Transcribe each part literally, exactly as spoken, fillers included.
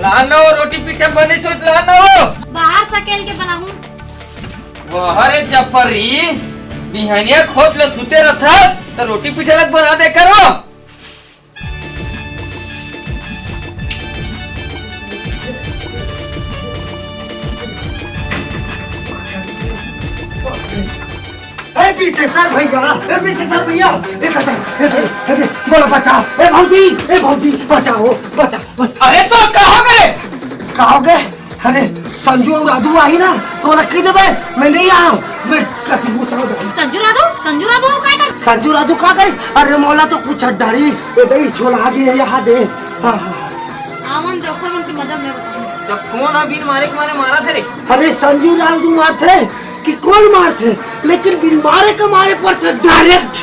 लाना वो रोटी पीठा बने सोच लाना वो। बाहर सकेल के बनाहूं। वाह रे जफरी, बिहनिया खोच ले सुते रथस, त रोटी पीठा लग बना दे करो। ए पीछे सर भैया, ए पीछे सर भैया, ए कटे, ए कटे, ए कटे, बोलो बचाओ, ए भौजी, ए भौजी, बचाओ, बचाओ, बचाओ। अरे तो कहाँ गए? कहाँ गए? अरे संजू और राधू आही ना, तो ओला कह देबे, मैं नहीं आऊँ, मैं कति पूछा। संजू राधू, संजू राधू वो काय कर? संजू राधू का करिस? अरे मोला तो कुछ डरिस, ए दे छोला आगे यहाँ दे। हाँ, हाँ, हाँ। आवन दे, ओकर मन के मजा में बताऊं। जब कौन अभी मारे के मारे मारा थे रे? अरे संजू राजू मारथे कि कौन मारथे, लेकिन बिन मारे के मारे पड़थे डायरेक्ट।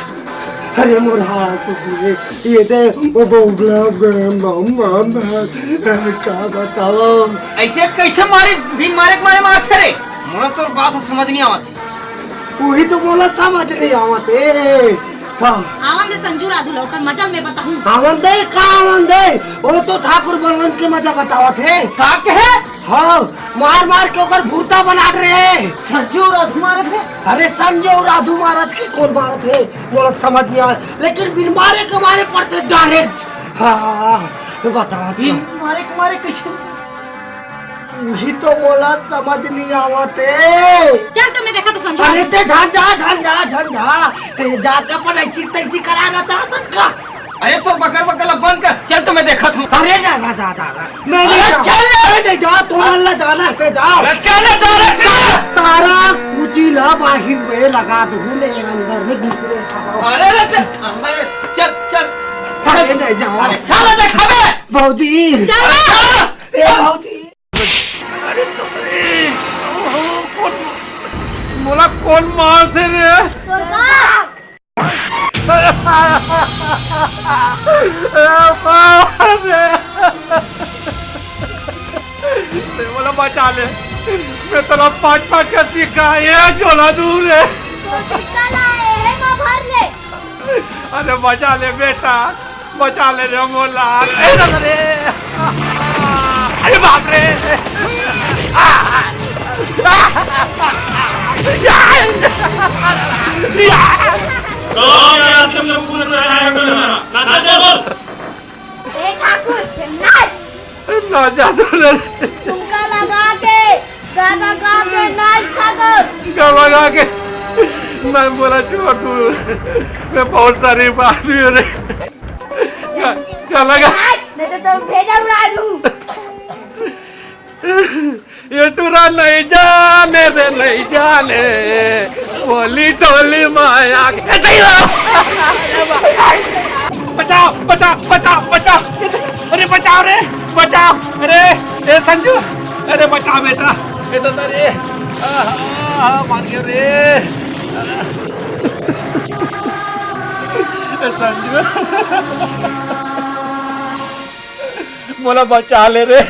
अरे मोर हाथ ये, ये दे, वो बम, बम, बम, बम, का बताओ। ऐसे कैसे मारे, बिन मारे के मारे मारथे रे? मोला तोर बात समझ नहीं आवत। वही तो मोला समझ नहीं आवत ए। हाँ। आवन दे संजू राधू ला, ओकर मजा में बताहूं। आवन दे, का आवन दे? वो तो ठाकुर बलवंत के मजा बतावत हे। का कहे? हाँ, मार मार के ओकर भूरता बना रहे। संजू राधू मारत हे? अरे संजू राधू मारत के कौन मारत हे? मोला समझ नहीं आया, लेकिन बिन मारे के मारे पड़थे डायरेक्ट। हाँ, हाँ, हाँ, बतावत बिन का। मारे के मारे कैसे? वही तो मोला समझ नहीं आवत ए। चल तो मैं देखा तो संजू। अरे ते झन जा, झन जा, झन जा। ते जाके अपन ऐसी तैसी कराना चाहत हस का? अरे तो बकर बकर ला बंद कर। चल तो मैं देखत हूँ। अरे ना, ना, ना, ना, ना। मैं नहीं अरे जाऊँ। चल ना। मैं नहीं जाऊँ, तुम अल्लाह जाना है, ते जाओ। अरे चल ना, direct चल। तारा कुची ला बाहिर में लगा दूँ, मैं अंदर में घुस रहे सारा। अरे, अरे, चल, अंदर में, चल, चल। अरे नहीं जाऊँ। अरे चल ना, देखा बे। भौजी। चल अरे ना। चल। ए भौजी। अरे तो रे, ओहो, कौन, मोला कौन मारथे रे? तोर बाप। अरे बाप रे। ते मोला बचा ले, मैं तोला पाँच पाँच का सिक्का ये झोला दूँ रे। तो सिक्का लाए है, माँ भर ले। अरे बचा ले बेटा, बचा ले रे मोला। ए दादा रे। अरे बाप रे। तो यार, तुम लोग पूरा चढ़ाया करो ना। नाचा बोल। ए ठाकुर, नाच। ना जादू रे। तुमका लगा के, गाना गा के नाच ठाकुर। का लगा के? मैं बोला छोड़ तू। मैं बहुत शरीफ आदमी हूँ रे। का, का लगा? नाच, नहीं तो तुम भेजा उड़ा दूँ। ये टूरा नहीं जाने रे, नहीं जाने। बोली टोली माया के। ए, सही हो। बचाओ, बचाओ, बचाओ, बचाओ। अरे बचाओ रे, बचाओ। अरे, ए संजू, अरे बचा बेटा। ए दादा रे। आहा, आहा, मार गया रे। ए संजू। मोला बचा ले रे।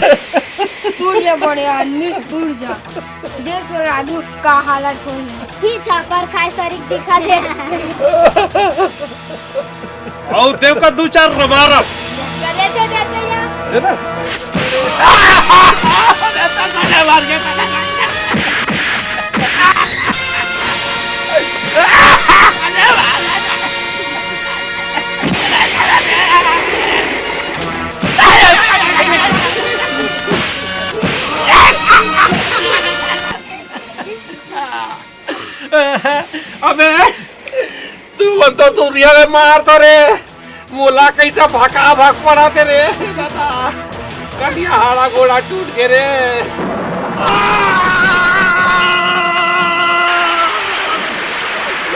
उठ जा बड़े आदमी, उठ जा। देख तो राजू का हालत होही। छी छापर खाए सरीक दिखा दे। अउ देव का दू चार रमारम। चले थे देते या। है ना? अबे, तू मन तो दुरिहा ले मार तो रे, मोला कैसा भका भक पड़ा थे रे, दादा, कटिया हाड़ा गोड़ा टूट के रे।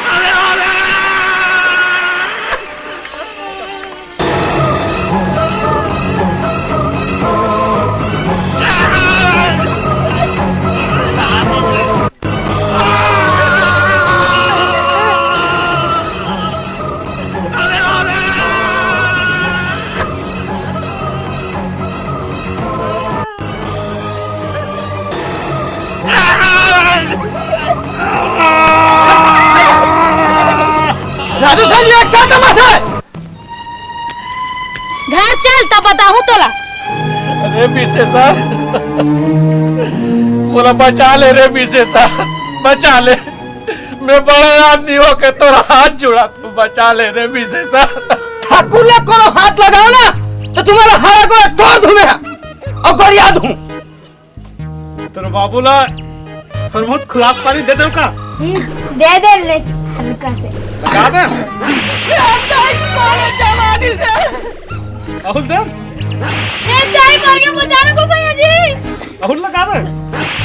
अरे, अरे। राजू साहब, ये क्या तमाशा है? घर चल, तब बताहूँ तोला। अरे ए विशेषर, मोला बचा ले रे विशेषर, बचा ले। मैं बड़ा आदमी होके तोर हाथ जोड़त हूँ, बचा ले रे विशेषर। ठाकुर ला कोनो हाथ लगाओ ना, तो तुम्हारा हरा गोड़ा तोड़ दूं मैं, अउ गरिया दूं। तोर बाबू ला थोर बहुत खुराक पानी दे देव का? हम्म, दे दे ले, हल्का से। लगा दे। अहुल दे। ए, दाई मर गया, बचाना गोसैया जी। अहुल लगा दे।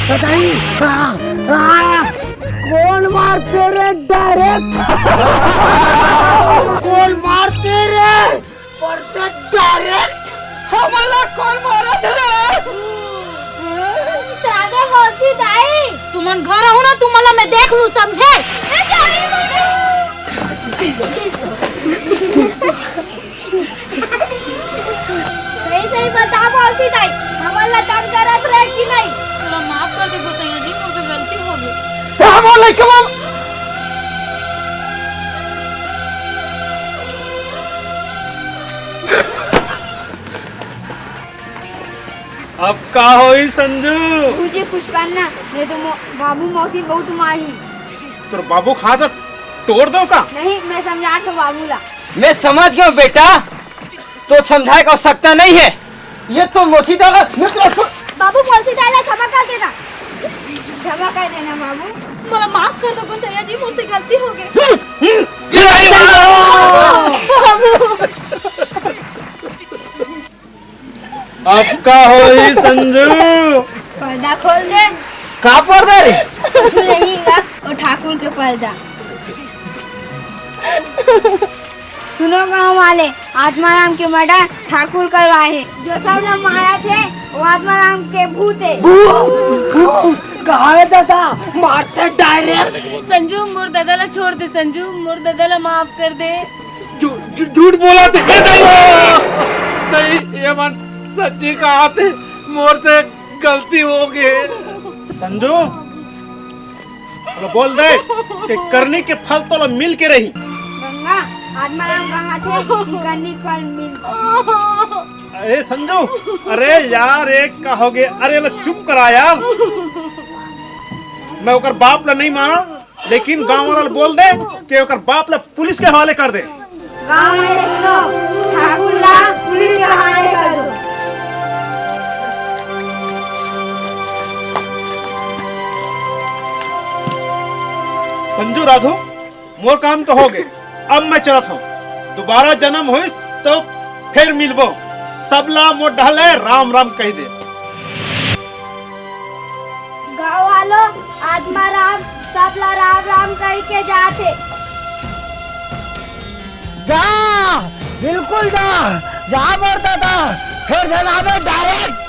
बताई। आ, आ, कौन मारते रे डायरेक्ट? कौन मारते रे? पर तो डायरेक्ट हमला कौन मारत रे? दादा मौसी दाई, तुमन घर आहू ना, तुमला मैं देख लूं, समझे? ए, दाई, मरे। सही सही बता मौसी दाई, हमला तंग करत रहे कि नहीं? थोड़ा माफ कर दे गोसैया जी, मुझसे गलती हो गई। अब का होई संजू? मुझे कुछ करना, नहीं तो मो-, बाबू मौसी बहुत मारी। तोर बाबू खात तोड़ दो का? नहीं, मैं समझा तो बाबू ला। मैं समझ गया बेटा, तो समझाए का आवश्यकता नहीं है। ये तो मौसी दादा, मैं तेरा सु- बाबू मौसी दादा क्षमा कर देना, क्षमा कर देना बाबू। मोला माफ कर दो गोसैया जी, मुझसे गलती हो गई। बाबू। अब का होई संजू? पर्दा खोल दे। का पर्दा रे? कुछ नहीं गा, वो ठाकुर के पर्दा। सुनो गांव वाले, आत्माराम के मर्डर ठाकुर करवाए हे। जो सब लोग मारा थे, वो आत्माराम के भूत है। कहा है दादा, मारते डायरेक्ट। संजू, मोर दादा ला छोड़ दे, संजू, मोर दादा ला माफ कर दे। झू-, झू-, झूठ बोला थे। ए, नहीं, नहीं, ये मन सच्ची कहा थे, मोर से गलती हो गई। संजू, बोल दे कि करनी के फल तो मिल के रही। गंगा, आत्माराम कहा थे कि करनी के फल मिल। ए संजू, अरे यार, एक का हो गया? अरे ला चुप करा यार। मैं ओकर बाप ला नहीं मारा, लेकिन गांव वाला ला बोल दे कि ओकर बाप ला पुलिस के हवाले कर दे। गांव वाले सुनो, ठाकुर ला पुलिस के हवाले कर दो। संजू राधू, मोर काम तो हो गए, अब मैं चलत हूँ। दोबारा जन्म होइस तो फिर मिलबो। सबला मोर डहले राम राम कह दे। गाँव वालों, आत्मा राम सबला राम राम कह के जाथे। जा, बिल्कुल जा, जा मोर दादा, फिर जनाबे डायरेक्ट।